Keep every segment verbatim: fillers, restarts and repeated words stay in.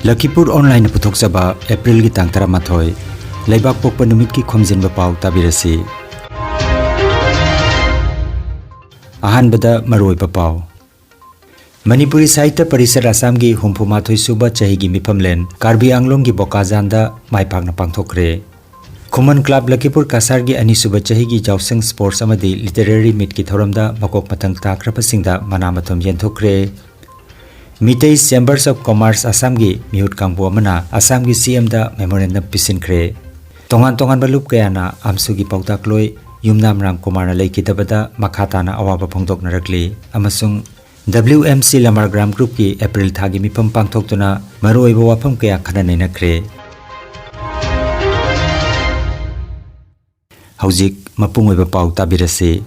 ꯂꯈꯤꯄꯨꯔ ꯑꯣꯟꯂꯥꯏꯟꯅ ꯄꯨꯊꯣꯛꯆꯕ ꯑꯦꯄ꯭ꯔꯤꯜꯒꯤ ꯇꯥꯡ ꯇꯔꯥꯃꯥꯊꯣꯏ, ꯂꯩꯕꯥꯛ ꯄꯣꯛꯄ ꯅꯨꯃꯤꯠꯀꯤ ꯈꯣꯝꯖꯤꯟꯕ ꯄꯥꯎ ꯇꯥꯕꯤꯔꯁꯤ꯫ ꯑꯍꯥꯟꯕꯗ ꯃꯔꯨꯑꯣꯏꯕ ꯄꯥꯎ꯫ ꯃꯅꯤꯄꯨꯔꯤ ꯁꯥꯍꯤꯇ꯭ꯌ ꯄꯔꯤꯁꯠ ꯑꯁꯥꯝꯒꯤ ꯍꯨꯝꯐꯨ ꯃꯥꯊꯣꯏ ꯁꯨꯕ ꯆꯍꯤꯒꯤ ꯃꯤꯐꯝꯂꯦꯟ ꯀꯥꯔꯕꯤ ꯑꯪꯂꯣꯡꯒꯤ ꯕꯣꯀꯥꯖꯥꯟꯗ ꯃꯥꯏ ꯄꯥꯛꯅ ꯄꯥꯡꯊꯣꯛꯈ꯭ꯔꯦ꯫ ꯈꯨꯃꯟ ꯀ꯭ꯂꯕ ꯂꯈꯤꯄꯨꯔ ꯀꯁꯥꯔꯒꯤ ꯑꯅꯤꯁꯨꯕ ꯆꯍꯤꯒꯤ ꯌꯥꯎꯁꯪ ꯁ꯭ꯄꯣꯔꯠꯁ ꯑꯃꯗꯤ ꯂꯤꯇꯔꯦꯔꯤ ꯃꯤꯠꯀꯤ ꯊꯧꯔꯝꯗ ꯃꯀꯣꯛ ꯃꯊꯪ ꯇꯥꯈ꯭ꯔꯕꯁꯤꯡꯗ ꯃꯅꯥ ꯃꯊꯨꯝ ꯌꯦꯟꯊꯣꯛꯈ꯭ꯔꯦ꯫ ꯃꯤꯇꯩ ꯆꯦꯝꯕꯔꯁ ꯑꯣꯐ ꯀꯣꯃꯔꯁ ꯑꯁꯥꯝꯒꯤ ꯃꯤꯍꯨꯠ ꯀꯥꯡꯕꯨ ꯑꯃꯅ ꯑꯁꯥꯝꯒꯤ ꯁꯤ ꯑꯦꯝꯗ ꯃꯦꯃꯣꯔꯦꯟꯗꯝ ꯄꯤꯁꯤꯟꯈ꯭ꯔꯦ꯫ ꯇꯣꯉꯥꯟ ꯇꯣꯉꯥꯟꯕ ꯂꯨꯞ ꯀꯌꯥꯅ ꯑꯝꯁꯨꯒꯤ ꯄꯥꯎꯇꯥꯛꯂꯣꯏ ꯌꯨꯝꯅꯥꯝ ꯔꯥꯝ ꯀꯨꯃꯥꯔꯅ ꯂꯩꯈꯤꯗꯕꯗ ꯃꯈꯥ ꯇꯥꯅ ꯑꯋꯥꯕ ꯐꯣꯡꯗꯣꯛꯅꯔꯛꯂꯤ ꯑꯃꯁꯨꯡ ꯗꯕ꯭ꯂꯤꯎ ꯑꯦꯝ ꯁꯤ ꯂꯃꯥꯔ ꯒ꯭ꯔꯥꯝ ꯒ꯭ꯔꯨꯞꯀꯤ ꯑꯦꯄ꯭ꯔꯤꯜ ꯊꯥꯒꯤ ꯃꯤꯐꯝ ꯄꯥꯡꯊꯣꯛꯇꯨꯅ ꯃꯔꯨꯑꯣꯏꯕ ꯋꯥꯐꯝ ꯀꯌꯥ ꯈꯟꯅ ꯅꯩꯅꯈ꯭ꯔꯦ꯫ ꯍꯧꯖꯤꯛ ꯃꯄꯨꯡ ꯑꯣꯏꯕ ꯄꯥꯎ ꯇꯥꯕꯤꯔꯁꯤ꯫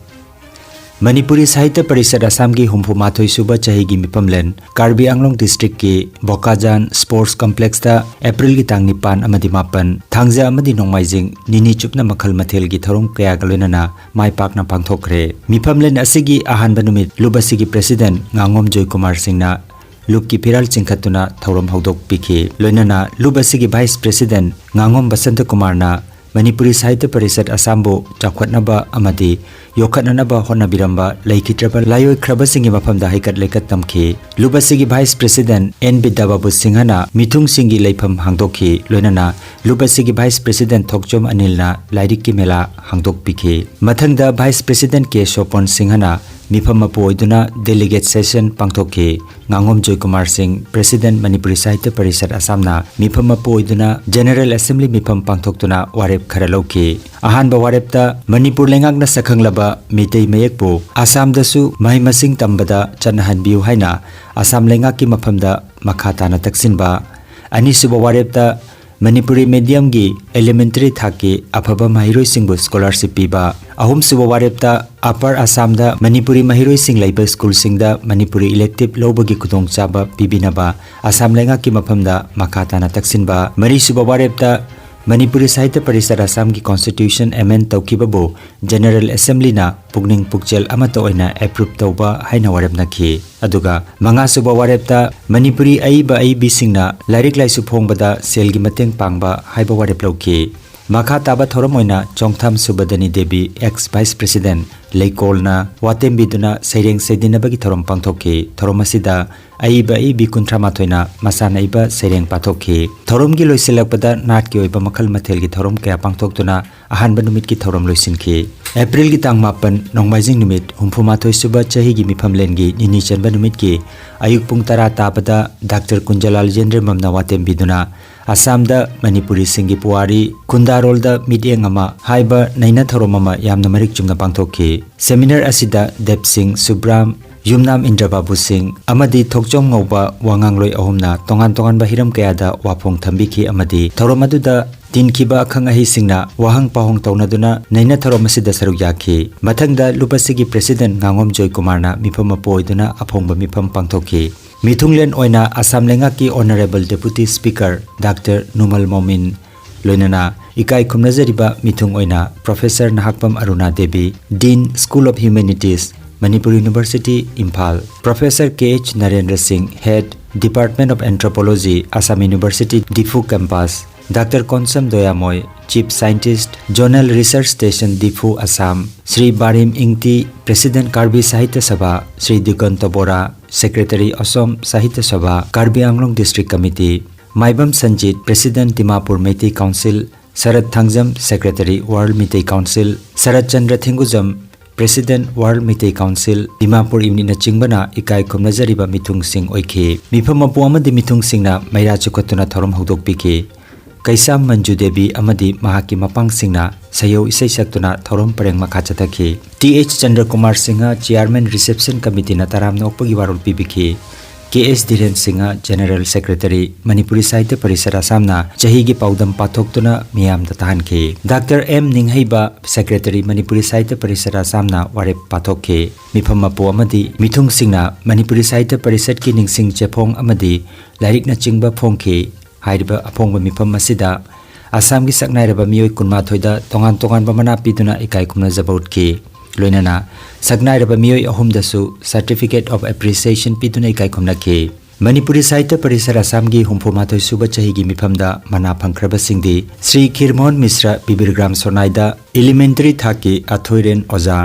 ꯃꯅꯤꯄꯨꯔꯤ ꯁꯥꯍꯤꯇ꯭ꯌ ꯄꯔꯤꯁꯠ ꯑꯁꯥꯝꯒꯤ ꯍꯨꯝꯐꯨ ꯃꯥꯊꯣꯏ ꯁꯨꯕ ꯆꯍꯤꯒꯤ ꯃꯤꯐꯝꯂꯦꯟ ꯀꯥꯔꯕꯤ ꯑꯪꯂꯣꯡ ꯗꯤꯁꯇ꯭ꯔꯤꯛꯀꯤ ꯕꯣꯀꯥꯖꯥꯟ ꯁ꯭ꯄꯣꯔꯠꯁ ꯀꯝꯄ꯭ꯂꯦꯛꯁꯇ ꯑꯦꯄ꯭ꯔꯤꯜꯒꯤ ꯇꯥꯡ ꯅꯤꯄꯥꯟ ꯑꯃꯗꯤ ꯃꯥꯄꯟ, ꯊꯥꯡꯖ ꯑꯃꯗꯤ ꯅꯣꯡꯃꯥꯏꯖꯤꯡ ꯅꯤꯅꯤ ꯆꯨꯞꯅ ꯃꯈꯜ ꯃꯊꯦꯜꯒꯤ ꯊꯧꯔꯝ ꯀꯌꯥꯒ ꯂꯣꯏꯅꯅ ꯃꯥꯏ ꯄꯥꯛꯅ ꯄꯥꯡꯊꯣꯛꯈ꯭ꯔꯦ꯫ ꯃꯤꯐꯝꯂꯦꯟ ꯑꯁꯤꯒꯤ ꯑꯍꯥꯟꯕ ꯅꯨꯃꯤꯠ ꯂꯨꯞ ꯑꯁꯤꯒꯤ ꯄ꯭ꯔꯦꯁꯤꯗꯦꯟꯠ ꯉꯥꯉꯣꯝ ꯖꯣꯏꯀꯨꯃꯥꯔ ꯁꯤꯡꯅ ꯂꯨꯞꯀꯤ ꯐꯤꯔꯥꯜ ꯆꯤꯡꯈꯠꯇꯨꯅ ꯊꯧꯔꯝ ꯍꯧꯗꯣꯛꯄꯤꯈꯤ꯫ ꯂꯣꯏꯅꯅ ꯂꯨꯞ ꯑꯁꯤꯒꯤ ꯚꯥꯏꯁ ꯄ꯭ꯔꯦꯁꯤꯗꯦꯟꯠ ꯉꯥꯉꯣꯝ ꯕꯁꯟꯇ ꯀꯨꯃꯥꯔꯅ ꯃꯅꯤꯄꯨꯔꯤ ꯁꯥꯍꯤꯇ꯭ꯌ ꯄꯔꯤꯁꯠ ꯑꯁꯥꯝꯕꯨ ꯆꯥꯎꯈꯠꯅꯕ ꯑꯃꯗꯤ ꯌꯣꯛꯈꯠꯅꯅꯕ ꯍꯣꯠꯅꯕꯤꯔꯝꯕ ꯂꯩꯈꯤꯗ꯭ꯔꯕ ꯂꯥꯏꯑꯣꯏꯈ꯭ꯔꯕꯁꯤꯡꯒꯤ ꯃꯐꯝꯗ ꯍꯩꯀꯠ ꯂꯩꯀꯠ ꯇꯝꯈꯤ꯫ ꯂꯨꯞ ꯑꯁꯤꯒꯤ ꯚꯥꯏꯁ ꯄ꯭ꯔꯦꯁꯤꯗꯦꯟꯠ ꯑꯦꯟ ꯕꯤꯗ꯭ꯌꯥꯕꯥꯕꯨ ꯁꯤꯡꯍꯅ ꯃꯤꯊꯨꯡꯁꯤꯡꯒꯤ ꯂꯩꯐꯝ ꯍꯥꯡꯗꯣꯛꯈꯤ꯫ ꯂꯣꯏꯅꯅ ꯂꯨꯞ ꯑꯁꯤꯒꯤ ꯚꯥꯏꯁ ꯄ꯭ꯔꯦꯁꯤꯗꯦꯟꯠ ꯊꯣꯛꯆꯣꯝ ꯑꯅꯤꯜꯅ ꯂꯥꯏꯔꯤꯛꯀꯤ ꯃꯦꯂꯥ ꯍꯥꯡꯗꯣꯛꯄꯤꯈꯤ꯫ ꯃꯊꯪꯗ ꯚꯥꯏꯁ ꯄ꯭ꯔꯦꯁꯤꯗꯦꯟꯠ ꯀꯦ ꯁꯣꯄꯣꯟ ꯁꯤꯡꯍꯅ ꯃꯤꯐꯝ ꯃꯄꯨ ꯑꯣꯏꯗꯨꯅ ꯗꯦꯂꯤꯒꯦꯠ ꯁꯦꯁꯟ ꯄꯥꯡꯊꯣꯛꯈꯤ꯫ ꯉꯥꯉꯣꯝ ꯖꯣꯏꯀꯨꯃꯥꯔ ꯁꯤꯡ, ꯄ꯭ꯔꯦꯁꯤꯗꯦꯟꯠ ꯃꯅꯤꯄꯨꯔꯤ ꯁꯥꯍꯤꯇ꯭ꯌ ꯄꯔꯤꯁꯠ ꯑꯁꯥꯝꯅ ꯃꯤꯐꯝ ꯃꯄꯨ ꯑꯣꯏꯗꯨꯅ ꯖꯦꯅꯔꯦꯜ ꯑꯦꯁꯦꯝꯕ꯭ꯂꯤ ꯃꯤꯐꯝ ꯄꯥꯡꯊꯣꯛꯇꯨꯅ ꯋꯥꯔꯦꯞ ꯈꯔ ꯂꯧꯈꯤ꯫ ꯑꯍꯥꯟꯕ ꯋꯥꯔꯦꯞꯇ ꯃꯅꯤꯄꯨꯔ ꯂꯩꯉꯥꯛꯅ ꯁꯛꯈꯪꯂꯕ ꯃꯤꯇꯩ ꯃꯌꯦꯛꯄꯨ ꯑꯁꯥꯝꯗꯁꯨ ꯃꯍꯩ ꯃꯁꯤꯡ ꯇꯝꯕꯗ ꯆꯠꯅꯍꯟꯕꯤꯌꯨ ꯍꯥꯏꯅ ꯑꯁꯥꯝ ꯂꯩꯉꯥꯛꯀꯤ ꯃꯐꯝꯗ ꯃꯈꯥ ꯇꯥꯅ ꯇꯛꯁꯤꯟꯕ꯫ ꯑꯅꯤꯁꯨꯕ ꯋꯥꯔꯦꯞꯇ ꯃꯅꯤꯄꯨꯔꯤ ꯃꯦꯗꯤꯌꯝꯒꯤ ꯑꯦꯂꯤꯃꯦꯟꯇꯔꯤ ꯊꯥꯛꯀꯤ ꯑꯐꯕ ꯃꯍꯩꯔꯣꯏꯁꯤꯡꯕꯨ ꯁ꯭ꯀꯣꯂꯔꯁꯤꯞ ꯄꯤꯕ꯫ ꯑꯍꯨꯝꯁꯨꯕ ꯋꯥꯔꯦꯞꯇ ꯑꯄꯔ ꯑꯁꯥꯝꯗ ꯃꯅꯤꯄꯨꯔꯤ ꯃꯍꯩꯔꯣꯏꯁꯤꯡ ꯂꯩꯕ ꯁ꯭ꯀꯨꯜꯁꯤꯡꯗ ꯃꯅꯤꯄꯨꯔꯤ ꯏꯂꯦꯛꯇꯤꯚ ꯂꯧꯕꯒꯤ ꯈꯨꯗꯣꯡꯆꯥꯕ ꯄꯤꯕꯤꯅꯕ ꯑꯁꯥꯝ ꯂꯩꯉꯥꯛꯀꯤ ꯃꯐꯝꯗ ꯃꯈꯥ ꯇꯥꯅ ꯇꯛꯁꯤꯟꯕ꯫ ꯃꯔꯤꯁꯨꯕ ꯋꯥꯔꯦꯞꯇ ꯃꯅꯤꯄꯨꯔꯤ ꯁꯥꯍꯤꯇ꯭ꯌ ꯄꯔꯤꯁꯠ ꯑꯁꯥꯝꯒꯤ Constitution amend ꯇꯧꯈꯤꯕꯕꯨ General Assemblyꯅ ꯄꯨꯛꯅꯤꯡ ꯄꯨꯛꯆꯦꯜ ꯑꯃꯠꯇ ꯑꯣꯏꯅ approve ꯇꯧꯕ ꯍꯥꯏꯅ ꯋꯥꯔꯦꯞꯅꯈꯤ꯫ ꯑꯗꯨꯒ ꯃꯉꯥꯁꯨꯕ ꯋꯥꯔꯦꯞꯇ ꯃꯅꯤꯄꯨꯔꯤ ꯑꯏꯕ ꯑꯏꯕꯤꯁꯤꯡꯅ ꯂꯥꯏꯔꯤꯛ ꯂꯥꯏꯁꯨ ꯐꯣꯡꯕꯗ ꯁꯦꯜꯒꯤ ꯃꯇꯦꯡ ꯄꯥꯡꯕ ꯍꯥꯏꯕ ꯋꯥꯔꯦꯞ ꯂꯧꯈꯤ꯫ ꯃꯈꯥ ꯇꯥꯕ ꯊꯧꯔꯝ ꯑꯣꯏꯅ ꯆꯣꯡꯊꯥꯝ ꯁꯨꯕꯗꯅꯤ ꯗꯦꯕꯤ, ex Vice President, ꯂꯩꯀꯣꯜꯅ ꯋꯥꯇꯦꯝꯕꯤꯗꯨꯅ ꯁꯩꯔꯦꯡ ꯁꯩꯗꯤꯟꯅꯕꯒꯤ ꯊꯧꯔꯝ ꯄꯥꯡꯊꯣꯛꯈꯤ꯫ ꯊꯧꯔꯝ ꯑꯁꯤꯗ ꯑꯏꯕ ꯑꯏꯕꯤ ꯀꯨꯟꯊ꯭ꯔꯥ ꯃꯥꯊꯣꯏꯅ ꯃꯁꯥꯟꯅ ꯏꯕ ꯁꯩꯔꯦꯡ ꯄꯥꯊꯣꯛꯈꯤ꯫ ꯊꯧꯔꯝꯒꯤ ꯂꯣꯏꯁꯤꯜꯂꯛꯄꯗ ꯅꯥꯠꯀꯤ ꯑꯣꯏꯕ ꯃꯈꯜ ꯃꯊꯦꯜꯒꯤ ꯊꯧꯔꯝ ꯀꯌꯥ ꯄꯥꯡꯊꯣꯛꯇꯨꯅ ꯑꯍꯥꯟꯕ ꯅꯨꯃꯤꯠꯀꯤ ꯊꯧꯔꯝ ꯂꯣꯏꯁꯤꯟꯈꯤ꯫ ꯑꯦꯄ꯭ꯔꯤꯜꯒꯤ ꯇꯥꯡ ꯃꯥꯄꯟ, ꯅꯣꯡꯃꯥꯏꯖꯤꯡ ꯅꯨꯃꯤꯠ, ꯍꯨꯝꯐꯨ ꯃꯥꯊꯣꯏ ꯁꯨꯕ ꯆꯍꯤꯒꯤ ꯃꯤꯐꯝꯂꯦꯟꯒꯤ ꯅꯤꯅꯤ ꯆꯟꯕ ꯅꯨꯃꯤꯠꯀꯤ ꯑꯌꯨꯛ ꯄꯨꯡ ꯇꯔꯥ ꯇꯥꯕꯗ ꯗꯥꯛꯇꯔ ꯀꯨꯟꯖꯂꯥꯜ ꯌꯦꯟꯗ꯭ꯔꯦꯝꯕꯝꯅ ꯋꯥꯇꯦꯝꯕꯤꯗꯨꯅ ꯑꯁꯥꯝꯗ ꯃꯅꯤꯄꯨꯔꯤꯁꯤꯡꯒꯤ ꯄꯨꯋꯥꯔꯤ, ꯈꯨꯟꯗꯥꯔꯣꯜꯗ ꯃꯤꯠꯌꯦꯡ ꯑꯃ ꯍꯥꯏꯕ ꯅꯩꯅ ꯊꯧꯔꯝ ꯑꯃ ꯌꯥꯝꯅ ꯃꯔꯤꯛ ꯆꯨꯝꯅ ꯄꯥꯡꯊꯣꯛꯈꯤ꯫ Seminar ꯑꯁꯤꯗ ꯗꯦꯕ ꯁꯤꯡ, ꯁꯨꯕ꯭ꯔꯥꯝ, ꯌꯨꯝꯅꯥꯝ ꯏꯟꯗ꯭ꯔꯕꯥꯕꯨ ꯁꯤꯡ ꯑꯃꯗꯤ ꯊꯣꯛꯆꯣꯝ ꯉꯧꯕ ꯋꯥꯉꯥꯡꯂꯣꯏ ꯑꯍꯨꯝꯅ ꯇꯣꯉꯥꯟ ꯇꯣꯉꯥꯟꯕ ꯍꯤꯔꯝ ꯀꯌꯥꯗ ꯋꯥꯐꯣꯡ ꯊꯝꯕꯤꯈꯤ ꯑꯃꯗꯤ ꯊꯧꯔꯝ ꯑꯗꯨꯗ ꯇꯤꯟꯈꯤꯕ ꯑꯈꯪ ꯑꯍꯩꯁꯤꯡꯅ ꯋꯥꯍꯪ ꯄꯥꯎꯍꯪ ꯇꯧꯅꯗꯨꯅ ꯅꯩꯅ ꯊꯧꯔꯝ ꯑꯁꯤꯗ ꯁꯔꯨꯛ ꯌꯥꯈꯤ꯫ ꯃꯊꯪꯗ ꯂꯨꯞ ꯑꯁꯤꯒꯤ President ꯉꯥꯉꯣꯝ ꯖꯣꯏꯀꯨꯃꯥꯔꯅ ꯃꯤꯐꯝ ꯃꯄꯨ ꯑꯣꯏꯗꯨꯅ ꯑꯐꯣꯡꯕ ꯃꯤꯐꯝ ꯄꯥꯡꯊꯣꯛꯈꯤ꯫ ꯃꯤꯊꯨꯡꯂꯦꯟ ꯑꯣꯏꯅ ꯑꯁꯥꯝ ꯂꯩꯉꯥꯛꯀꯤ Honourable Deputy Speaker ꯗꯥꯛꯇꯔ ꯅꯨꯃꯜ ꯃꯣꯃꯤꯟ, ꯂꯣꯏꯅꯅ ꯏꯀꯥꯏ ꯈꯨꯝꯅꯖꯔꯤꯕ ꯃꯤꯊꯨꯡ ꯑꯣꯏꯅ Professor Nahakpam Aruna Devi, Dean, School of Humanities, Manipur University, Imphal, Professor K H Narendra ꯁꯤꯡ, Head, Department of Anthropology, Assam University, Diphu Campus, doctor Konsam Doyamoi, Chief Scientist, Zonal Research Station, Diphu, Assam, Shri Barim ꯏꯪꯇꯤ, President, Karbi Sahitya Sabha, Shri Diganta Bora, Secretary, Assam Sahitya Sabha, Karbi Anglong District Committee, ꯃꯥꯏꯕꯝ Sanjit, President, Dimapur Meitei Council, ꯁꯔꯠ Thangjam, Secretary, World Meitei Council, ꯁꯔꯠ Chandra ꯊꯦꯡꯒꯨꯖꯝ, President, World Meitei Council, Dimapur ꯏꯝꯅꯤꯅꯆꯤꯡꯕꯅ ꯏꯀꯥꯏ ꯈꯨꯝꯅꯖꯔꯤꯕ ꯃꯤꯊꯨꯡꯁꯤꯡ ꯑꯣꯏꯈꯤ꯫ ꯃꯤꯐꯝ ꯃꯄꯨ ꯑꯃꯗꯤ ꯃꯤꯊꯨꯡꯁꯤꯡꯅ ꯃꯩꯔꯥ ꯆꯤꯈꯠꯇꯨꯅ ꯊꯧꯔꯝ ꯍꯧꯗꯣꯛꯄꯤꯈꯤ꯫ ꯀꯩꯁꯥꯝ ꯃꯟꯖꯨ ꯗꯦꯕꯤ ꯑꯃꯗꯤ ꯃꯍꯥꯛꯀꯤ ꯃꯄꯥꯡꯁꯤꯡꯅ ꯁꯩꯌꯧ ꯏꯁꯩ ꯁꯛꯇꯨꯅ ꯊꯧꯔꯝ ꯄꯔꯦꯡ ꯃꯈꯥ ꯆꯠꯊꯈꯤ꯫ T H Chandrakumar Singh, Chairman, Reception Committeeꯅ ꯇꯔꯥꯝꯅ ꯑꯣꯛꯄꯒꯤ ꯋꯥꯔꯣꯜ ꯄꯤꯕꯤꯈꯤ꯫ ꯀꯦ ꯑꯦꯁ ꯙꯤꯔꯦꯟ ꯁꯤꯡꯍ, General Secretary, ꯃꯅꯤꯄꯨꯔꯤ ꯁꯥꯍꯤꯇ꯭ꯌ ꯄꯔꯤꯁꯠ ꯑꯁꯥꯝꯅ ꯆꯍꯤꯒꯤ ꯄꯥꯎꯗꯝ ꯄꯥꯊꯣꯛꯇꯨꯅ ꯃꯤꯌꯥꯝꯗ ꯇꯥꯍꯟꯈꯤ꯫ Doctor M Ninghaiba, Secretary, Manipuri Sahitya Parishad ꯑꯁꯥꯝꯅ ꯋꯥꯔꯦꯞ ꯄꯥꯊꯣꯛꯈꯤ꯫ ꯃꯤꯐꯝ ꯃꯄꯨ ꯑꯃꯗꯤ ꯃꯤꯊꯨꯡꯁꯤꯡꯅ ꯃꯅꯤꯄꯨꯔꯤ ꯁꯥꯍꯤꯇ꯭ꯌ ꯄꯔꯤꯁꯠꯀꯤ ꯅꯤꯡꯁꯤꯡ ꯆꯦꯐꯣꯡ ꯑꯃꯗꯤ ꯂꯥꯏꯔꯤꯛꯅꯆꯤꯡꯕ ꯐꯣꯡꯈꯤ꯫ ꯍꯥꯏꯔꯤꯕ ꯑꯐꯣꯡꯕ ꯃꯤꯐꯝ ꯑꯁꯤꯗ ꯑꯁꯥꯝꯒꯤ ꯁꯛꯅꯥꯏꯔꯕ ꯃꯤꯑꯣꯏ ꯀꯨꯟꯃꯥꯊꯣꯏꯗ ꯇꯣꯉꯥꯟ ꯇꯣꯉꯥꯟꯕ ꯃꯅꯥ ꯄꯤꯗꯨꯅ ꯏꯀꯥꯏ ꯈꯨꯝꯅꯖꯕ ꯎꯠꯈꯤ꯫ ꯂꯣꯏꯅꯅ ꯁꯛꯅꯥꯏꯔꯕ ꯃꯤꯑꯣꯏ ꯑꯍꯨꯝꯗꯁꯨ Certificate of Appreciation ꯄꯤꯗꯨꯅ ꯏꯀꯥꯏ ꯈꯨꯝꯅꯈꯤ꯫ ꯃꯅꯤꯄꯨꯔꯤ ꯁꯥꯍꯤꯇ꯭ꯌ ꯄꯔꯤꯁꯠ ꯑꯁꯥꯝꯒꯤ ꯍꯨꯝꯐꯨ ꯃꯥꯊꯣꯏ ꯁꯨꯕ ꯆꯍꯤꯒꯤ ꯃꯤꯐꯝꯗ ꯃꯅꯥ ꯐꯪꯈ꯭ꯔꯕꯁꯤꯡꯗꯤ ꯁ꯭ꯔꯤ ꯈꯤꯔꯃꯣꯍꯟ ꯃꯤꯁ꯭ꯔ ꯕꯤꯕꯤꯔꯒ꯭ꯔꯥꯝ ꯁꯣꯅꯥꯏꯗ, ꯏꯂꯤꯃꯦꯟꯇꯔꯤ ꯊꯥꯛꯀꯤ ꯑꯊꯣꯏꯔꯦꯟ ꯑꯣꯖꯥ,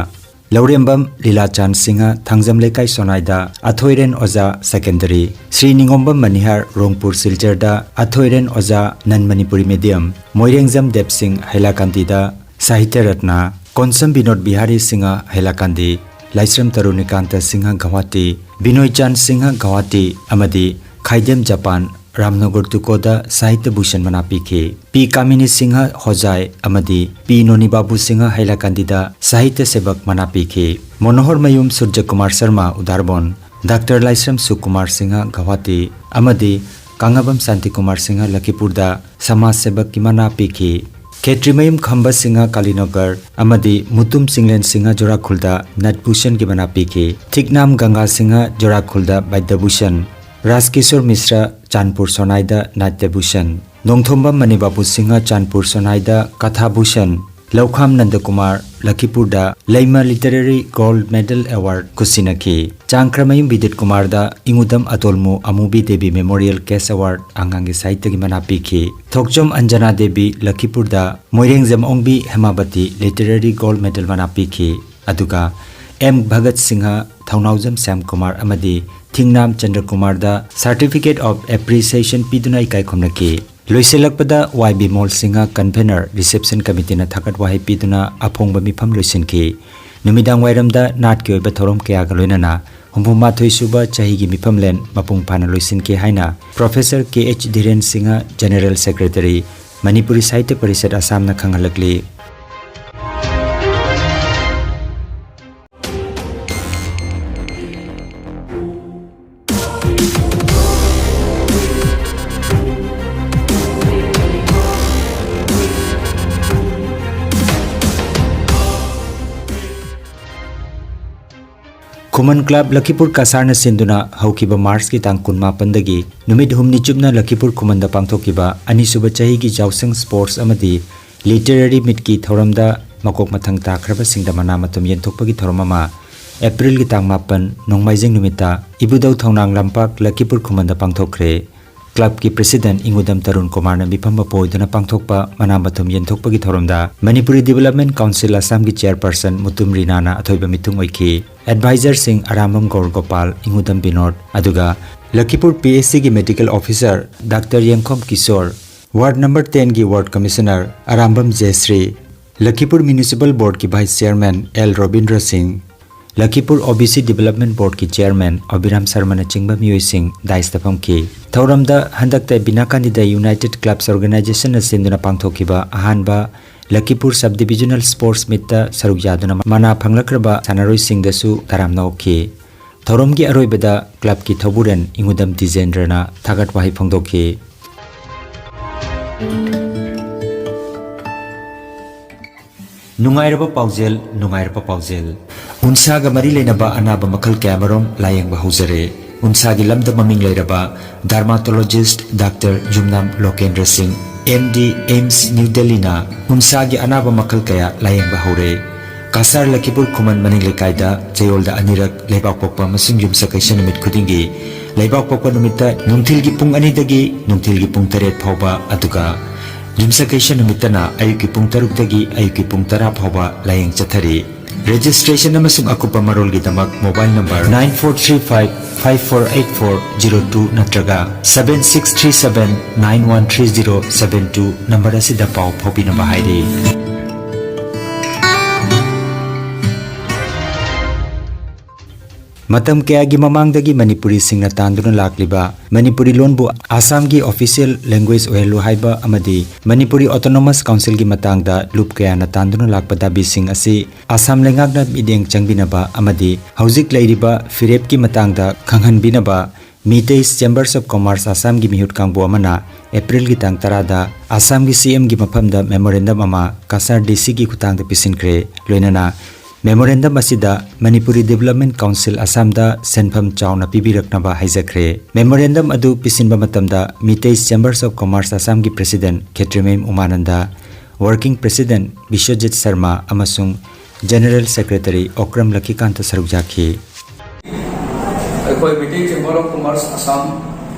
ꯂꯧꯔꯦꯝꯕꯝ ꯂꯤꯂꯥꯆꯥꯟ ꯁꯤꯡꯍ ꯊꯥꯡꯖꯝ ꯂꯩꯀꯥꯏ ꯁꯣꯅꯥꯏꯗ, ꯑꯊꯣꯏꯔꯦꯟ ꯑꯣꯖꯥ ꯁꯦꯀꯦꯟꯗꯔꯤ, ꯁ꯭ꯔꯤ ꯅꯤꯉꯣꯝꯕꯝ ꯃꯅꯤꯍꯥꯔ ꯔꯣꯡꯄꯨꯔ ꯁꯤꯜꯆꯔꯗ, ꯑꯊꯣꯏꯔꯦꯟ ꯑꯣꯖꯥ ꯅꯟ ꯃꯅꯤꯄꯨꯔꯤ ꯃꯤꯗꯤꯌꯝ, ꯃꯣꯏꯔꯦꯡꯖꯝ ꯗꯦꯕ ꯁꯤꯡ ꯍꯩꯂꯥꯀꯥꯟꯗꯤꯗ, ꯁꯥꯍꯤꯇ꯭ꯌ ꯔꯠꯅ, ꯀꯣꯟꯁꯝ ꯕꯤꯅꯣꯗ ꯕꯤꯍꯥꯔꯤ ꯁꯤꯡꯍ ꯍꯩꯂꯥꯀꯥꯟꯗꯤ, ꯂꯥꯏꯁ꯭ꯔꯝ ꯇꯔꯨꯅꯤꯀꯥꯟꯇ ꯁꯤꯡꯍ ꯒꯧꯍꯥꯇꯤ, ꯕꯤꯅꯣꯏꯆꯥꯟ ꯁꯤꯡꯍ ꯒꯧꯍꯥꯇꯤ ꯑꯃꯗꯤ ꯈꯥꯏꯗꯦꯝ ꯖꯄꯥꯟ ꯔꯥꯝꯅꯒꯔ ꯇꯨꯀꯣꯗ ꯁꯥꯍꯤꯇ꯭ꯌ ꯚꯨꯁꯟ ꯃꯅꯥ ꯄꯤꯈꯤ꯫ ꯄꯤ ꯀꯥꯃꯤꯅꯤ ꯁꯤꯡꯍ ꯍꯣꯖꯥꯏ ꯑꯃꯗꯤ ꯄꯤ ꯅꯣꯅꯤ ꯕꯥꯕꯨ ꯁꯤꯡꯍ ꯍꯩꯂꯥꯀꯥꯟꯗꯤꯗ ꯁꯥꯍꯤꯇ꯭ꯌ ꯁꯦꯕꯛ ꯃꯅꯥ ꯄꯤꯈꯤ꯫ ꯃꯣꯅꯣꯍꯔ ꯃꯌꯨꯝ ꯁꯨꯔꯖ ꯀꯨꯃꯥꯔ ꯁꯔꯃ ꯎꯗꯥꯔꯕꯣꯟ, ꯗꯥꯛꯇꯔ ꯂꯥꯏꯁ꯭ꯔꯝ ꯁꯨꯀꯨꯃꯥꯔ ꯁꯤꯡꯍ ꯒꯧꯍꯥꯇꯤ ꯑꯃꯗꯤ ꯀꯥꯉꯥꯕꯝ ꯁꯥꯟꯇꯤ ꯀꯨꯃꯥꯔ ꯁꯤꯡꯍ ꯂꯈꯤꯄꯨꯔꯗ ꯁꯃꯥꯖ ꯁꯦꯕꯛꯀꯤ ꯃꯅꯥ ꯄꯤꯈꯤ꯫ ꯈꯦꯇ꯭ꯔꯤꯃꯌꯨꯝ ꯈꯝꯕ ꯁꯤꯡꯍ ꯀꯥꯂꯤꯅꯒꯔ ꯑꯃꯗꯤ ꯃꯨꯇꯨꯝ ꯆꯤꯡꯂꯦꯟ ꯁꯤꯡꯍ ꯖꯣꯔꯥꯈꯨꯜꯗ ꯅꯠꯚꯨꯁꯟꯒꯤ ꯃꯅꯥ ꯄꯤꯈꯤ꯫ ꯊꯤꯛꯅꯥꯝ ꯒꯪꯒꯥ ꯁꯤꯡꯍ ꯖꯣꯔꯥꯈꯨꯜꯗ ꯕꯩꯗ꯭ꯌꯚꯨꯁꯟ, ꯔꯥꯖꯀꯤꯁꯣꯔ ꯃꯤꯁ꯭ꯔ ꯆꯥꯟꯄꯨꯔ ꯁꯣꯅꯥꯏꯗ ꯅꯥꯇ꯭ꯌꯚꯨꯁꯟ, ꯅꯣꯡꯊꯣꯝꯕꯝ ꯃꯅꯤꯕꯥꯕꯨ ꯁꯤꯡꯍ ꯆꯥꯟꯄꯨꯔ ꯁꯣꯅꯥꯏꯗ ꯀꯊꯥꯚꯨꯁꯟ, ꯂꯧꯈꯥꯝ ꯅꯟꯗꯀꯨꯃꯥꯔ ꯂꯈꯤꯄꯨꯔꯗ ꯂꯩꯃ Literary Gold Medal Award ꯈꯨꯠꯁꯤꯟꯅꯈꯤ꯫ ꯆꯥꯡꯈ꯭ꯔꯃꯌꯨꯝ ꯕꯤꯗꯤꯠ ꯀꯨꯃꯥꯔꯗ ꯏꯉꯨꯗꯝ ꯑꯇꯣꯜꯃꯨ ꯑꯃꯨꯕꯤ ꯗꯦꯕꯤ Memorial Cash Award ꯑꯉꯥꯡꯒꯤ ꯁꯥꯍꯤꯇ꯭ꯌꯒꯤ ꯃꯅꯥ ꯄꯤꯈꯤ꯫ ꯊꯣꯛꯆꯣꯝ ꯑꯟꯖꯅꯥ ꯗꯦꯕꯤ ꯂꯈꯤꯄꯨꯔꯗ ꯃꯣꯏꯔꯦꯡꯖꯝ ꯑꯣꯡꯕꯤ ꯍꯦꯃꯥꯕꯇꯤ Literary Gold Medal ꯃꯅꯥ ꯄꯤꯈꯤ꯫ ꯑꯗꯨꯒ ꯑꯦꯝ ꯚꯒꯠ ꯁꯤꯡꯍ, ꯊꯧꯅꯥꯎꯖꯝ ꯁ꯭ꯌꯥꯝ ꯀꯨꯃꯥꯔ ꯑꯃꯗꯤ ꯊꯤꯡꯅꯥꯝ ꯆꯟꯗ꯭ꯔ ꯀꯨꯃꯥꯔꯗ Certificate of Appreciation ꯄꯤꯗꯨꯅ ꯏꯀꯥꯏ ꯈꯨꯝꯅꯈꯤ꯫ ꯂꯣꯏꯁꯤꯜꯂꯛꯄꯗ ꯋꯥꯏ ꯕꯤꯃꯣꯜ ꯁꯤꯡꯍ, Convener, Reception Committeeꯅ ꯊꯥꯒꯠ ꯋꯥꯍꯩ ꯄꯤꯗꯨꯅ ꯑꯐꯣꯡꯕ ꯃꯤꯐꯝ ꯂꯣꯏꯁꯤꯟꯈꯤ꯫ ꯅꯨꯃꯤꯗꯥꯡ ꯋꯥꯏꯔꯝꯗ ꯅꯥꯠꯀꯤ ꯑꯣꯏꯕ ꯊꯧꯔꯝ ꯀꯌꯥꯒ ꯂꯣꯏꯅꯅ ꯍꯨꯝꯐꯨ ꯃꯥꯊꯣꯏ ꯁꯨꯕ ꯆꯍꯤꯒꯤ ꯃꯤꯐꯝꯂꯦꯟ ꯃꯄꯨꯡ ꯐꯥꯅ ꯂꯣꯏꯁꯤꯟꯈꯤ ꯍꯥꯏꯅ Professor K H Dhiren Singh, General Secretary, Manipuri Sahitya Parishad ꯑꯁꯥꯝꯅ ꯈꯪꯍꯜꯂꯛꯂꯤ꯫ ꯈꯨꯃꯟ ꯀ꯭ꯂꯕ ꯂꯈꯤꯄꯨꯔ ꯀꯁꯥꯔꯅ ꯁꯤꯟꯗꯨꯅ ꯍꯧꯈꯤꯕ ꯃꯥꯔꯆꯀꯤ ꯇꯥꯡ ꯀꯨꯟꯃꯥꯄꯟꯗꯒꯤ ꯅꯨꯃꯤꯠ ꯍꯨꯝꯅꯤ ꯆꯨꯞꯅ ꯂꯈꯤꯄꯨꯔ ꯈꯨꯃꯟꯗ ꯄꯥꯡꯊꯣꯛꯈꯤꯕ ꯑꯅꯤꯁꯨꯕ ꯆꯍꯤꯒꯤ ꯌꯥꯎꯁꯪ ꯁ꯭ꯄꯣꯔꯠꯁ ꯑꯃꯗꯤ ꯂꯤꯇꯔꯦꯔꯤ ꯃꯤꯠꯀꯤ ꯊꯧꯔꯝꯗ ꯃꯀꯣꯛ ꯃꯊꯪ ꯇꯥꯈ꯭ꯔꯕꯁꯤꯡꯗ ꯃꯅꯥ ꯃꯊꯨꯝ ꯌꯦꯟꯊꯣꯛꯄꯒꯤ ꯊꯧꯔꯝ ꯑꯃ ꯑꯦꯄ꯭ꯔꯤꯜꯒꯤ ꯇꯥꯡ ꯃꯥꯄꯟ, ꯅꯣꯡꯃꯥꯏꯖꯤꯡ ꯅꯨꯃꯤꯠꯇ ꯏꯕꯨꯙꯧ ꯊꯧꯅꯥꯡ ꯂꯝꯄꯥꯛ ꯂꯈꯤꯄꯨꯔ ꯈꯨꯃꯟꯗ ꯄꯥꯡꯊꯣꯛꯈ꯭ꯔꯦ꯫ ꯀ꯭ꯂꯕꯀꯤ ꯄ꯭ꯔꯦꯁꯤꯗꯦꯟꯠ ꯏꯉꯨꯗꯝ ꯇꯔꯨꯟ ꯀꯨꯃꯥꯔꯅ ꯃꯤꯐꯝ ꯃꯄꯨ ꯑꯣꯏꯗꯨꯅ ꯄꯥꯡꯊꯣꯛꯄ ꯃꯅꯥ ꯃꯊꯨꯝ ꯌꯦꯟꯊꯣꯛꯄꯒꯤ ꯊꯧꯔꯝꯗ ꯃꯅꯤꯄꯨꯔꯤ ꯗꯤꯕꯦꯂꯞꯃꯦꯟꯠ ꯀꯥꯎꯟꯁꯤꯜ ꯑꯁꯥꯝꯒꯤ ꯆꯦꯌꯔꯄꯔꯁꯟ ꯃꯨꯇꯨꯝ ꯔꯤꯅꯥꯅ ꯑꯊꯣꯏꯕ ꯃꯤꯊꯨꯡ ꯑꯣꯏꯈꯤ꯫ ꯑꯦꯗꯚꯥꯏꯖꯔꯁꯤꯡ ꯑꯔꯥꯝꯕꯝ ꯒꯧꯔ ꯒꯣꯄꯥꯜ, ꯏꯉꯨꯗꯝ ꯕꯤꯅꯣꯗ, ꯑꯗꯨꯒ ꯂꯈꯤꯄꯨꯔ ꯄꯤ ꯑꯩꯆ ꯁꯤꯒꯤ medical officer doctor Yengkhom Kishore, ward number ꯇꯦꯟꯒꯤ ward commissioner Arambam Jesri, Lakhipur municipal ꯕꯣꯔꯗꯀꯤ vice chairman L Robindro Singh, Lakhipur ꯑꯣ ꯕꯤ ꯁꯤ ꯗꯤꯕꯦꯂꯞꯃꯦꯟꯠ ꯕꯣꯔꯗꯀꯤ ꯆꯦꯌꯔꯃꯦꯟ ꯑꯕꯤꯔꯥꯝ ꯁꯔꯃꯅꯆꯤꯡꯕ ꯃꯤꯑꯣꯏꯁꯤꯡ ꯗꯥꯏꯁꯇ ꯐꯝꯈꯤ꯫ ꯊꯧꯔꯝꯗ ꯍꯟꯗꯛꯇ ꯕꯤꯅꯥ ꯀꯥꯟꯗꯤꯗ ꯌꯨꯅꯥꯏꯇꯦꯗ ꯀ꯭ꯂꯕꯁ ꯑꯣꯔꯒꯅꯥꯏꯖꯦꯁꯟꯅ ꯁꯤꯟꯗꯨꯅ ꯄꯥꯡꯊꯣꯛꯈꯤꯕ ꯑꯍꯥꯟꯕ ꯂꯈꯤꯄꯨꯔ ꯁꯕ ꯗꯤꯕꯤꯖꯅꯦꯜ ꯁ꯭ꯄꯣꯔꯠꯁ ꯃꯤꯠꯇ ꯁꯔꯨꯛ ꯌꯥꯗꯨꯅ ꯃꯅꯥ ꯐꯪꯂꯛꯈ꯭ꯔꯕ ꯁꯥꯟꯅꯔꯣꯏꯁꯤꯡꯗꯁꯨ ꯇꯔꯥꯝꯅ ꯑꯣꯛꯈꯤ꯫ ꯊꯧꯔꯝꯒꯤ ꯑꯔꯣꯏꯕꯗ ꯀ꯭ꯂꯕꯀꯤ ꯊꯧꯕꯨꯔꯦꯟ ꯏꯉꯨꯗꯝ ꯗꯤꯖꯦꯟꯗ꯭ꯔꯅ ꯊꯥꯒꯠ ꯋꯥꯍꯩ ꯐꯣꯡꯗꯣꯛꯈꯤ꯫ ꯅꯨꯡꯉꯥꯏꯔꯕ ꯄꯥꯎꯖꯦꯜ, ꯅꯨꯡꯉꯥꯏꯔꯕ ꯄꯥꯎꯖꯦꯜ꯫ ꯎꯟꯁꯥꯒ ꯃꯔꯤ ꯂꯩꯅꯕ ꯑꯅꯥꯕ ꯃꯈꯜ ꯀꯌꯥꯃꯔꯨꯝ ꯂꯥꯌꯦꯡꯕ ꯍꯧꯖꯔꯦ꯫ ꯎꯟꯁꯥꯒꯤ ꯂꯝꯗ ꯃꯃꯤꯡ ꯂꯩꯔꯕ ꯗꯔꯃꯥꯇꯣꯂꯣꯖꯤꯁ꯭ꯠ ꯗꯥꯛꯇꯔ ꯌꯨꯝꯅꯥꯝ ꯂꯣꯀꯦꯟꯗ꯭ꯔ ꯁꯤꯡ, ꯑꯦꯝ ꯗꯤ, ꯑꯦꯝꯁ ꯅ꯭ꯌꯨ ꯗꯦꯜꯂꯤꯅ ꯎꯟꯁꯥꯒꯤ ꯑꯅꯥꯕ ꯃꯈꯜ ꯀꯌꯥ ꯂꯥꯌꯦꯡꯕ ꯍꯧꯔꯦ꯫ ꯀꯁꯥꯔ ꯂꯈꯤꯄꯨꯔ ꯈꯨꯃꯟ ꯃꯅꯤꯡ ꯂꯩꯀꯥꯏꯗ ꯆꯌꯣꯜꯗ ꯑꯅꯤꯔꯛ ꯂꯩꯕꯥꯛꯄꯣꯛꯄ ꯑꯃꯁꯨꯡ ꯌꯨꯝꯁꯀꯩꯁ ꯅꯨꯃꯤꯠ ꯈꯨꯗꯤꯡꯒꯤ ꯂꯩꯕꯥꯛꯄꯣꯛꯄ ꯅꯨꯃꯤꯠꯇ ꯅꯨꯡꯊꯤꯜꯒꯤ ꯄꯨꯡ ꯑꯅꯤꯗꯒꯤ ꯅꯨꯡꯊꯤꯜꯒꯤ ꯄꯨꯡ ꯇꯔꯦꯠ ꯐꯥꯎꯕ, ꯑꯗꯨꯒ ꯌꯨꯝꯁꯀꯩꯁ ꯅꯨꯃꯤꯠꯇꯅ ꯑꯌꯨꯛꯀꯤ ꯄꯨꯡ ꯇꯔꯨꯛꯇꯒꯤ ꯑꯌꯨꯛꯀꯤ ꯄꯨꯡ ꯇꯔꯥ ꯐꯥꯎꯕ ꯂꯥꯌꯦꯡ ꯆꯠꯊꯔꯤ꯫ ꯔꯦꯖꯤꯁꯇ꯭ꯔꯦꯁꯟ ꯑꯃꯁꯨꯡ ꯑꯀꯨꯞꯄ ꯃꯔꯣꯜꯒꯤꯗꯃꯛ mobile number nine four three five five four eight four zero two ꯅꯠꯇ꯭ꯔꯒ seven six three seven nine one three zero seven two number ꯑꯁꯤꯗ ꯄꯥꯎ ꯐꯥꯎꯕꯤꯅꯕ ꯍꯥꯏꯔꯤ꯫ ꯃꯇꯝ ꯀꯌꯥꯒꯤ ꯃꯃꯥꯡꯗꯒꯤ ꯃꯅꯤꯄꯨꯔꯤꯁꯤꯡꯅ ꯇꯥꯟꯗꯨꯅ ꯂꯥꯛꯂꯤꯕ ꯃꯅꯤꯄꯨꯔꯤ ꯂꯣꯟꯕꯨ ꯑꯁꯥꯝꯒꯤ ꯑꯣꯐꯤꯁꯤꯌꯦꯜ ꯂꯦꯡꯒ꯭ꯋꯦꯖ ꯑꯣꯏꯍꯜꯂꯨ ꯍꯥꯏꯕ ꯑꯃꯗꯤ ꯃꯅꯤꯄꯨꯔꯤ ꯑꯣꯇꯣꯅꯣꯃꯁ ꯀꯥꯎꯟꯁꯤꯜꯒꯤ ꯃꯇꯥꯡꯗ ꯂꯨꯞ ꯀꯌꯥꯅ ꯇꯥꯟꯗꯨꯅ ꯂꯥꯛꯄ ꯗꯥꯕꯤꯁꯤꯡ ꯑꯁꯤ ꯑꯁꯥꯝ ꯂꯩꯉꯥꯛꯅ ꯃꯤꯠꯌꯦꯡ ꯆꯪꯕꯤꯅꯕ ꯑꯃꯗꯤ ꯍꯧꯖꯤꯛ ꯂꯩꯔꯤꯕ ꯐꯤꯔꯦꯞꯀꯤ ꯃꯇꯥꯡꯗ ꯈꯪꯍꯟꯕꯤꯅꯕ ꯃꯤꯇꯩ ꯆꯦꯝꯕꯔꯁ ꯑꯣꯐ ꯀꯣꯃꯔꯁ ꯑꯁꯥꯝꯒꯤ ꯃꯤꯍꯨꯠ ꯀꯥꯡꯕꯨ ꯑꯃꯅ ꯑꯦꯄ꯭ꯔꯤꯜꯒꯤ ꯇꯥꯡ ꯇꯔꯥꯗ ꯑꯁꯥꯝꯒꯤ ꯁꯤ ꯑꯦꯝꯒꯤ ꯃꯐꯝꯗ ꯃꯦꯃꯣꯔꯦꯟꯗꯝ ꯑꯃ ꯀꯁꯥꯔ ꯗꯤ ꯁꯤꯒꯤ ꯈꯨꯠꯊꯥꯡꯗ ꯄꯤꯁꯤꯟꯈ꯭ꯔꯦ꯫ ꯂꯣꯏꯅꯅ Memorandum ꯑꯁꯤꯗ ꯃꯅꯤꯄꯨꯔꯤ Development Council Assam ꯗ ꯁꯦꯟꯐꯝ ꯆꯥꯎꯅ ꯄꯤꯕꯤꯔꯛꯅꯕ ꯍꯥꯏꯖꯈ꯭ꯔꯦ꯫ Memorandum ꯑꯗꯨ ꯄꯤꯁꯤꯟꯕ ꯃꯇꯝꯗ Meiteis Chambers of Commerce Assam ꯒꯤ President ꯈꯦꯇ꯭ꯔꯤꯃꯌꯨꯝ ꯎꯃꯥꯅꯟꯗ, Working President ꯕꯤꯁ꯭ꯋꯖꯤꯠ ꯁꯔꯃ ꯑꯃꯁꯨꯡ General Secretary ꯑꯣꯀ꯭ꯔꯝ ꯂꯛꯈꯤꯀꯥꯟꯇ ꯁꯔꯨꯛ ꯌꯥꯈꯤ꯫ ꯑꯩꯈꯣꯏ Meitei Chamber of Commerce Assam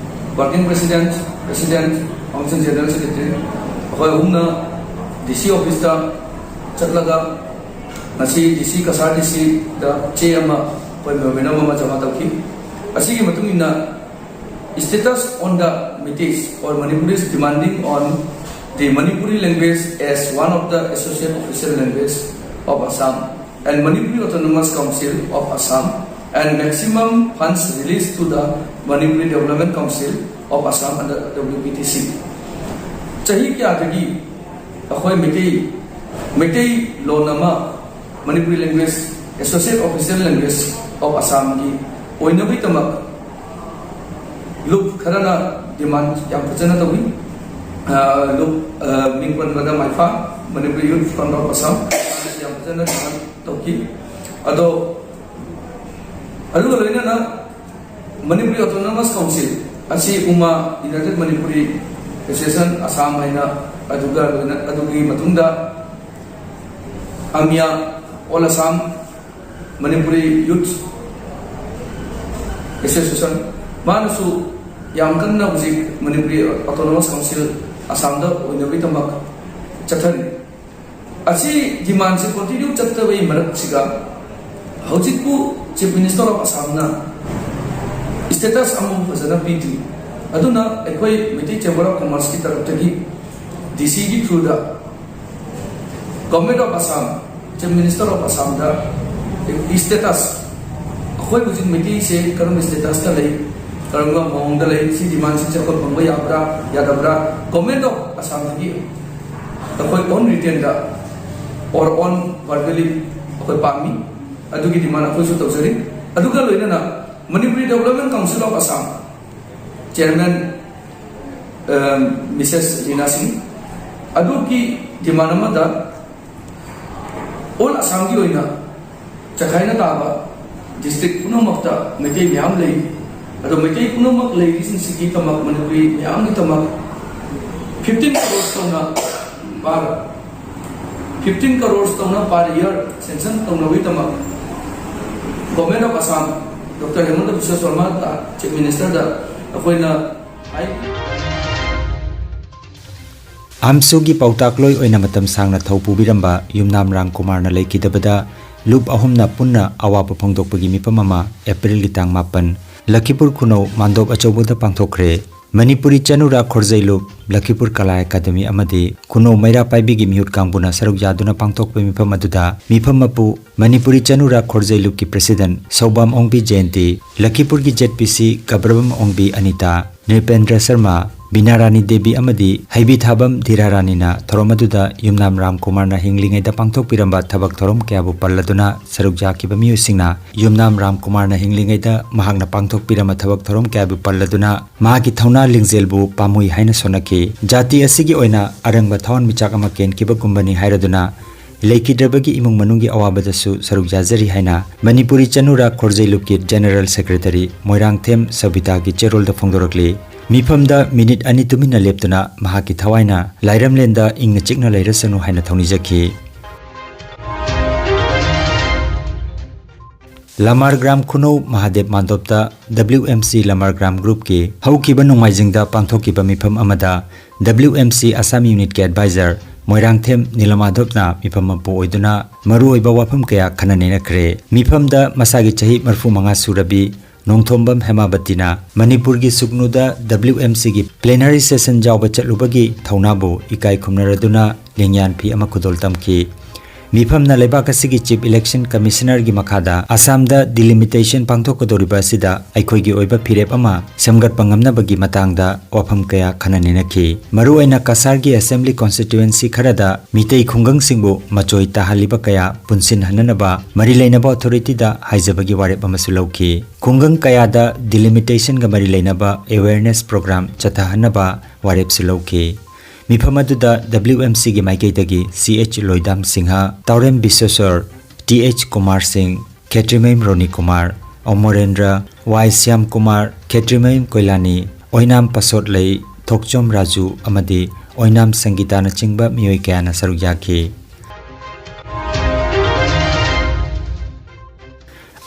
Working President, President ꯑꯃꯁꯨꯡ General Secretary, ꯑꯩꯈꯣꯏ ꯑꯍꯨꯝꯅ D C office ꯇ ꯆꯠꯂꯒ ꯉꯁꯤ D C, Cachar D C ꯗ ꯆꯦ ꯑꯃ, ꯑꯩꯈꯣꯏ memorandum ꯑꯃ ꯖꯃꯥ ꯇꯧꯈꯤ꯫ ꯑꯁꯤꯒꯤ ꯃꯇꯨꯡ ꯏꯟꯅ, status on the Meiteis or Manipuris demanding on the Manipuri language as one of the associate official language of Assam and Manipuri Autonomous Council of Assam and maximum funds released to the Manipuri Development Council of Assam under W P T C꯫ ꯆꯍꯤ ꯀꯌꯥꯗꯒꯤ ꯑꯩꯈꯣꯏ ꯃꯩꯇꯩ, ꯃꯩꯇꯩ ꯂꯣꯟ ꯑꯃ, Manipuri language, associate official language of Assam ꯒꯤ ꯑꯣꯏꯅꯕꯒꯤꯗꯃꯛ ꯂꯨꯞ ꯈꯔꯅ demand ꯌꯥꯝ ꯐꯖꯅ ꯇꯧꯏ꯫ ꯑ, ꯂꯨꯞ, ꯑ, ꯃꯤꯡ ꯄꯟꯕꯗ ꯃꯥꯏꯐꯥ, Manipuri Youth Front of Assam, ꯌꯥꯝ ꯐꯖꯅ demand ꯇꯧꯈꯤ꯫ ꯑꯗꯣ, ꯑꯗꯨꯒ ꯂꯣꯏꯅꯅ Manipuri Autonomous Council ꯑꯁꯤ ꯎꯃꯥ United Manipuri Association Assam ꯍꯥꯏꯅ, ꯑꯗꯨꯒ ꯂꯣꯏꯅ, ꯑꯗꯨꯒꯤ ꯃꯇꯨꯡꯗ ꯑꯃꯤꯌꯥ All Assam Manipuri Youth Association, ꯃꯥꯅꯁꯨ ꯌꯥꯝ ꯀꯟꯅ ꯍꯧꯖꯤꯛ Manipuri Autonomous Council ꯑꯁꯥꯝꯗ ꯑꯣꯏꯅꯕꯒꯤꯗꯃꯛ ꯆꯠꯊꯔꯤ꯫ ꯑꯁꯤ demand ꯁꯤ continue ꯆꯠꯇꯕꯒꯤ ꯃꯔꯛꯁꯤꯒ ꯍꯧꯖꯤꯛꯄꯨ Chief Minister of Assam ꯅ status ꯑꯃ ꯐꯖꯅ ꯄꯤꯗ꯭ꯔꯤ꯫ ꯑꯗꯨꯅ ꯑꯩꯈꯣꯏ Meitei Chamber of Commerce ꯀꯤ ꯇꯔꯞꯇꯒꯤ D C ꯒꯤ through the Government of Assam, Chief Minister of Assam the status, ꯑꯩꯈꯣꯏ ꯍꯧꯖꯤꯛ ꯃꯩꯇꯩꯁꯦ ꯀꯔꯝꯕ status ꯇ ꯂꯩ, ꯀꯔꯝꯕ ꯃꯑꯣꯡꯗ ꯂꯩ, ꯁꯤ demand ꯁꯤꯡꯁꯦ ꯑꯩꯈꯣꯏ ꯐꯪꯕ ꯌꯥꯕ꯭ꯔꯥ, ꯌꯥꯗꯕ꯭ꯔꯥ, Government of Assam ꯗꯒꯤ ꯑꯩꯈꯣꯏ on written the or on verbally ꯑꯩꯈꯣꯏ ꯄꯥꯝꯃꯤ꯫ ꯑꯗꯨꯒꯤ demand ꯑꯩꯈꯣꯏꯁꯨ ꯇꯧꯖꯔꯤ꯫ ꯑꯗꯨꯒ ꯂꯣꯏꯅꯅ Manipuri Development Council of Assam Chairman, ꯑ, Missus ꯔꯤꯅꯥ ꯁꯤꯡ, ꯑꯗꯨꯒꯤ demand ꯑꯃꯗ All Assam ꯒꯤ ꯑꯣꯏꯅ ꯆꯈꯥꯏꯅ ꯇꯥꯕ ꯗꯤꯁꯇ꯭ꯔꯤꯛ ꯄꯨꯝꯅꯃꯛꯇ ꯃꯩꯇꯩ ꯃꯌꯥꯝ ꯂꯩ꯫ ꯑꯗꯣ ꯃꯩꯇꯩ ꯄꯨꯝꯅꯃꯛ ꯂꯩꯔꯤꯁꯤꯡꯁꯤꯒꯤꯗꯃꯛ, ꯃꯅꯤꯄꯨꯔꯤ ꯃꯌꯥꯝꯒꯤꯗꯃꯛ fifteen crores ꯇꯧꯅ per, fifteen crores ꯇꯧꯅ per year sanction ꯇꯧꯅꯕꯒꯤꯗꯃꯛ Government of Assam, Doctor Himanta Biswa Sarma ꯇ Chief Minister ꯗ ꯑꯩꯈꯣꯏꯅ ꯍꯥꯏ꯫ ꯑꯥꯝꯁꯨꯒꯤ ꯄꯥꯎꯇꯥꯛꯂꯣꯏ ꯑꯣꯏꯅ ꯃꯇꯝ ꯁꯥꯡꯅ ꯊꯧ ꯄꯨꯕꯤꯔꯝꯕ ꯌꯨꯝꯅꯥꯝ ꯔꯥꯝ ꯀꯨꯃꯥꯔꯅ ꯂꯩꯈꯤꯗꯕꯗ ꯂꯨꯞ ꯑꯍꯨꯝꯅ ꯄꯨꯟꯅ ꯑꯋꯥꯕ ꯐꯣꯡꯗꯣꯛꯄꯒꯤ ꯃꯤꯐꯝ ꯑꯃ ꯑꯦꯄ꯭ꯔꯤꯜꯒꯤ ꯇꯥꯡ ꯃꯥꯄꯟ ꯂꯈꯤꯄꯨꯔ ꯈꯨꯅꯧ ꯃꯥꯟꯗꯣꯞ ꯑꯆꯧꯕꯗ ꯄꯥꯡꯊꯣꯛꯈ꯭ꯔꯦ꯫ ꯃꯅꯤꯄꯨꯔꯤ ꯆꯅꯨꯔꯥ ꯈꯣꯔꯖꯩ ꯂꯨꯞ, ꯂꯈꯤꯄꯨꯔ ꯀꯂꯥ ꯑꯦꯀꯥꯗꯃꯤ ꯑꯃꯗꯤ ꯈꯨꯅꯧ ꯃꯩꯔꯥ ꯄꯥꯏꯕꯤꯒꯤ ꯃꯤꯍꯨꯠ ꯀꯥꯡꯕꯨꯅ ꯁꯔꯨꯛ ꯌꯥꯗꯨꯅ ꯄꯥꯡꯊꯣꯛꯄ ꯃꯤꯐꯝ ꯑꯗꯨꯗ ꯃꯤꯐꯝ ꯃꯄꯨ ꯃꯅꯤꯄꯨꯔꯤ ꯆꯅꯨꯔꯥ ꯈꯣꯔꯖꯩ ꯂꯨꯞꯀꯤ ꯄ꯭ꯔꯦꯁꯤꯗꯦꯟꯠ ꯁꯧꯕꯥꯝ ꯑꯣꯡꯕꯤ ꯖꯌꯟꯇꯤ, ꯂꯈꯤꯄꯨꯔꯒꯤ ꯖꯦꯠ ꯄꯤ ꯁꯤ ꯒꯕ꯭ꯔꯕꯝ ꯑꯣꯡꯕꯤ ꯑꯅꯤꯇꯥ, ꯅ꯭ꯔꯤꯄꯦꯟꯗ꯭ꯔ ꯁꯔꯃ, ꯕꯤꯅꯥꯔꯥꯅꯤ ꯗꯦꯕꯤ ꯑꯃꯗꯤ ꯍꯩꯕꯤꯊꯥꯕꯝ ꯙꯤꯔꯥꯔꯥꯅꯤꯅ ꯊꯧꯔꯝ ꯑꯗꯨꯗ ꯌꯨꯝꯅꯥꯝ ꯔꯥꯝ ꯀꯨꯃꯥꯔꯅ ꯍꯤꯡꯂꯤꯉꯩꯗ ꯄꯥꯡꯊꯣꯛꯄꯤꯔꯝꯕ ꯊꯕꯛ ꯊꯧꯔꯝ ꯀꯌꯥꯕꯨ ꯄꯜꯂꯗꯨꯅ ꯁꯔꯨꯛ ꯌꯥꯈꯤꯕ ꯃꯤꯑꯣꯏꯁꯤꯡꯅ ꯌꯨꯝꯅꯥꯝ ꯔꯥꯝ ꯀꯨꯃꯥꯔꯅ ꯍꯤꯡꯂꯤꯉꯩꯗ ꯃꯍꯥꯛꯅ ꯄꯥꯡꯊꯣꯛꯄꯤꯔꯝꯕ ꯊꯕꯛ ꯊꯧꯔꯝ ꯀꯌꯥꯕꯨ ꯄꯜꯂꯗꯨꯅ ꯃꯍꯥꯛꯀꯤ ꯊꯧꯅꯥ ꯂꯤꯡꯖꯦꯜꯕꯨ ꯄꯥꯝꯃꯨꯏ ꯍꯥꯏꯅ ꯁꯣꯟꯅꯈꯤ꯫ ꯖꯥꯇꯤ ꯑꯁꯤꯒꯤ ꯑꯣꯏꯅ ꯑꯔꯪꯕ ꯊꯋꯥꯟꯃꯤꯆꯥꯛ ꯑꯃ ꯀꯦꯟꯈꯤꯕꯒꯨꯝꯕꯅꯤ ꯍꯥꯏꯔꯗꯨꯅ ꯂꯩꯈꯤꯗ꯭ꯔꯕꯒꯤ ꯏꯃꯨꯡ ꯃꯅꯨꯡꯒꯤ ꯑꯋꯥꯕꯗꯁꯨ ꯁꯔꯨꯛ ꯌꯥꯖꯔꯤ ꯍꯥꯏꯅ ꯃꯅꯤꯄꯨꯔꯤ ꯆꯅꯨꯔꯥ ꯈꯣꯔꯖꯩ ꯂꯨꯞꯀꯤ ꯖꯦꯅꯔꯦꯜ ꯁꯦꯀ꯭ꯔꯦꯇꯔꯤ ꯃꯣꯏꯔꯥꯡꯊꯦꯝ ꯁꯕꯤꯇꯥꯒꯤ ꯆꯦꯔꯣꯜꯗ ꯐꯣꯡꯗꯣꯔꯛꯂꯤ꯫ ꯃꯤꯐꯝꯗ ꯃꯤꯅꯤꯠ ꯑꯅꯤ ꯇꯨꯃꯤꯟꯅ ꯂꯦꯞꯇꯨꯅ ꯃꯍꯥꯛꯀꯤ ꯊꯋꯥꯏꯅ ꯂꯥꯏꯔꯝꯂꯦꯟꯗ ꯏꯪꯅ ꯆꯤꯛꯅ ꯂꯩꯔꯁꯅꯨ ꯍꯥꯏꯅ ꯊꯧꯅꯤꯖꯈꯤ꯫ ꯂꯃꯥꯔꯒ꯭ꯔꯥꯝ ꯈꯨꯅꯧ ꯃꯍꯥꯗꯦꯕ ꯃꯥꯟꯗꯣꯞꯇ ꯗꯕ꯭ꯂꯤꯎ ꯑꯦꯝ ꯁꯤ ꯂꯃꯥꯔꯒ꯭ꯔꯥꯝ ꯒ꯭ꯔꯨꯞꯀꯤ ꯍꯧꯈꯤꯕ ꯅꯣꯡꯃꯥꯏꯖꯤꯡꯗ ꯄꯥꯡꯊꯣꯛꯈꯤꯕ ꯃꯤꯐꯝ ꯑꯃꯗ ꯗꯕ꯭ꯂꯤꯎ ꯑꯦꯝ ꯁꯤ ꯑꯁꯥꯝ ꯌꯨꯅꯤꯠꯀꯤ ꯑꯦꯗꯚꯥꯏꯖꯔ ꯃꯣꯏꯔꯥꯡꯊꯦꯝ ꯅꯤꯂꯃꯥꯙꯕꯅ ꯃꯤꯐꯝ ꯃꯄꯨ ꯑꯣꯏꯗꯨꯅ ꯃꯔꯨꯑꯣꯏꯕ ꯋꯥꯐꯝ ꯀꯌꯥ ꯈꯟꯅ ꯅꯩꯅꯈ꯭ꯔꯦ꯫ ꯃꯤꯐꯝꯗ ꯃꯁꯥꯒꯤ ꯆꯍꯤ ꯃꯔꯤꯐꯨ ꯃꯉꯥ ꯁꯨꯔꯕꯤ ꯅꯣꯡꯊꯣꯝꯕꯝ ꯍꯦꯃꯥꯕꯇꯤꯅ ꯃꯅꯤꯄꯨꯔꯒꯤ ꯁꯨꯛꯅꯨꯗ ꯗꯕ꯭ꯂꯤꯎ ꯑꯦꯝ ꯁꯤꯒꯤ ꯄ꯭ꯂꯦꯅꯔꯤ ꯁꯦꯁꯟ ꯌꯥꯎꯕ ꯆꯠꯂꯨꯕꯒꯤ ꯊꯧꯅꯥꯕꯨ ꯏꯀꯥꯏ ꯈꯨꯝꯅꯔꯗꯨꯅ ꯂꯦꯡꯌꯥꯟ ꯐꯤ ꯑꯃ ꯈꯨꯗꯣꯜ ꯇꯝꯈꯤ꯫ ꯃꯤꯐꯝꯅ ꯂꯩꯕꯥꯛ ꯑꯁꯤꯒꯤ ꯆꯤꯐ ꯏꯂꯦꯛꯁꯟ ꯀꯃꯤꯁꯅꯔꯒꯤ ꯃꯈꯥꯗ ꯑꯁꯥꯝꯗ ꯗꯤꯂꯤꯃꯤꯇꯦꯁꯟ ꯄꯥꯡꯊꯣꯛꯀꯗꯧꯔꯤꯕ ꯑꯁꯤꯗ ꯑꯩꯈꯣꯏꯒꯤ ꯑꯣꯏꯕ ꯐꯤꯔꯦꯞ ꯑꯃ ꯁꯦꯝꯒꯠꯄ ꯉꯝꯅꯕꯒꯤ ꯃꯇꯥꯡꯗ ꯋꯥꯐꯝ ꯀꯌꯥ ꯈꯟꯅ ꯅꯩꯅꯈꯤ꯫ ꯃꯔꯨꯑꯣꯏꯅ ꯀꯁꯥꯔꯒꯤ ꯑꯦꯁꯦꯝꯕ꯭ꯂꯤ ꯀꯣꯟꯁꯇꯤꯇ꯭ꯌꯨꯑꯦꯟꯁꯤ ꯈꯔꯗ ꯃꯤꯇꯩ ꯈꯨꯡꯒꯪꯁꯤꯡꯕꯨ ꯃꯆꯣꯏ ꯇꯥꯍꯜꯂꯤꯕ ꯀꯌꯥ ꯄꯨꯟꯁꯤꯟꯍꯟꯅꯅꯕ ꯃꯔꯤ ꯂꯩꯅꯕ ꯑꯣꯊꯣꯔꯤꯇꯤꯗ ꯍꯥꯏꯖꯕꯒꯤ ꯋꯥꯔꯦꯞ ꯑꯃꯁꯨ ꯂꯧꯈꯤ꯫ ꯈꯨꯡꯒꯪ ꯀꯌꯥꯗ ꯗꯤꯂꯤꯃꯤꯇꯦꯁꯟꯒ ꯃꯔꯤ ꯂꯩꯅꯕ ꯑꯦꯋꯦꯌꯔꯅꯦꯁ ꯄ꯭ꯔꯣꯒ꯭ꯔꯥꯝ ꯆꯠꯊꯍꯟꯅꯕ ꯋꯥꯔꯦꯞꯁꯨ ꯂꯧꯈꯤ꯫ ꯃꯤꯐꯝ ꯑꯗꯨꯗ ꯗꯕ꯭ꯂꯤꯎ ꯑꯦꯝ ꯁꯤꯒꯤ ꯃꯥꯏꯀꯩꯗꯒꯤ C H Loidam Singh, Taorem Bisheshwor, T H Kumar Singh, Khetrimayum ꯔꯣꯅꯤ Kumar, ꯑꯃꯔꯦꯟꯗ꯭ꯔ, ꯋꯥꯏ ꯁ꯭ꯌꯥꯝ ꯀꯨꯃꯥꯔ, ꯈꯦꯇ꯭ꯔꯤꯃꯌꯨꯝ ꯀꯣꯏꯂꯥꯅꯤ, ꯑꯣꯏꯅꯥꯝ ꯄꯥꯁꯣꯠꯂꯩ, ꯊꯣꯛꯆꯣꯝ ꯔꯥꯖꯨ ꯑꯃꯗꯤ ꯑꯣꯏꯅꯥꯝ ꯁꯪꯒꯤꯇꯥꯅꯆꯤꯡꯕ ꯃꯤꯑꯣꯏ ꯀꯌꯥꯅ ꯁꯔꯨꯛ ꯌꯥꯈꯤ꯫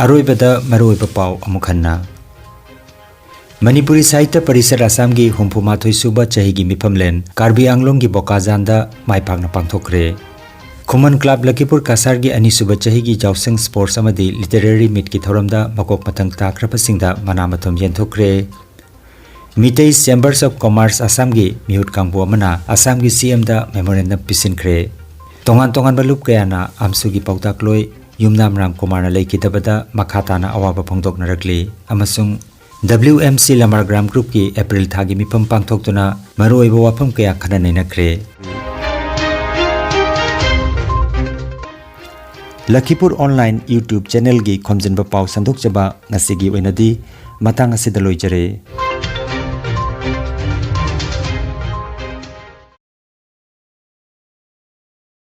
ꯑꯔꯣꯏꯕꯗ ꯃꯔꯨꯑꯣꯏꯕ ꯄꯥꯎ ꯑꯃꯨꯛ ꯍꯟꯅ꯫ ꯃꯅꯤꯄꯨꯔꯤ ꯁꯥꯍꯤꯇ꯭ꯌ ꯄꯔꯤꯁꯠ ꯑꯁꯥꯝꯒꯤ ꯍꯨꯝꯐꯨ ꯃꯥꯊꯣꯏ ꯁꯨꯕ ꯆꯍꯤꯒꯤ ꯃꯤꯐꯝꯂꯦꯟ ꯀꯥꯔꯕꯤ ꯑꯪꯂꯣꯡꯒꯤ ꯕꯣꯀꯥꯖꯥꯟꯗ ꯃꯥꯏ ꯄꯥꯛꯅ ꯄꯥꯡꯊꯣꯛꯈ꯭ꯔꯦ꯫ ꯈꯨꯃꯟ ꯀ꯭ꯂꯕ ꯂꯈꯤꯄꯨꯔ ꯀꯁꯥꯔꯒꯤ ꯑꯅꯤꯁꯨꯕ ꯆꯍꯤꯒꯤ ꯌꯥꯎꯁꯪ ꯁ꯭ꯄꯣꯔꯠꯁ ꯑꯃꯗꯤ ꯂꯤꯇꯔꯦꯔꯤ ꯃꯤꯠꯀꯤ ꯊꯧꯔꯝꯗ ꯃꯀꯣꯛ ꯃꯊꯪ ꯇꯥꯈ꯭ꯔꯕꯁꯤꯡꯗ ꯃꯅꯥ ꯃꯊꯨꯝ ꯌꯦꯟꯊꯣꯛꯈ꯭ꯔꯦ꯫ ꯃꯤꯇꯩ ꯆꯦꯝꯕꯔꯁ ꯑꯣꯐ ꯀꯣꯃꯔꯁ ꯑꯁꯥꯝꯒꯤ ꯃꯤꯍꯨꯠ ꯀꯥꯡꯕꯨ ꯑꯃꯅ ꯑꯁꯥꯝꯒꯤ ꯁꯤ ꯑꯦꯝꯗ ꯃꯦꯃꯣꯔꯦꯟꯗꯝ ꯄꯤꯁꯤꯟꯈ꯭ꯔꯦ꯫ ꯇꯣꯉꯥꯟ ꯇꯣꯉꯥꯟꯕ ꯂꯨꯞ ꯀꯌꯥꯅ ꯑꯝꯁꯨꯒꯤ ꯄꯥꯎꯇꯥꯛꯂꯣꯏ ꯌꯨꯝꯅꯥꯝ ꯔꯥꯝ ꯀꯨꯃꯥꯔꯅ ꯂꯩꯈꯤꯗꯕꯗ ꯃꯈꯥ ꯇꯥꯅ ꯑꯋꯥꯕ ꯐꯣꯡꯗꯣꯛꯅꯔꯛꯂꯤ ꯑꯃꯁꯨꯡ ꯗꯕ꯭ꯂꯤꯎ ꯑꯦꯝ ꯁꯤ ꯂꯃꯥꯔ ꯒ꯭ꯔꯥꯝ ꯒ꯭ꯔꯨꯞꯀꯤ ꯑꯦꯄ꯭ꯔꯤꯜ ꯊꯥꯒꯤ ꯃꯤꯐꯝ ꯄꯥꯡꯊꯣꯛꯇꯨꯅ ꯃꯔꯨꯑꯣꯏꯕ ꯋꯥꯐꯝ ꯀꯌꯥ ꯈꯟꯅ ꯅꯩꯅꯈ꯭ꯔꯦ꯫ ꯂꯈꯤꯄꯨꯔ ꯑꯣꯟꯂꯥꯏꯟ YouTube ꯆꯦꯅꯦꯜꯒꯤ ꯈꯣꯝꯖꯤꯟꯕ ꯄꯥꯎ ꯁꯟꯗꯣꯛꯆꯕ ꯉꯁꯤꯒꯤ ꯑꯣꯏꯅꯗꯤ ꯃꯇꯥꯡ ꯑꯁꯤꯗ ꯂꯣꯏꯖꯔꯦ꯫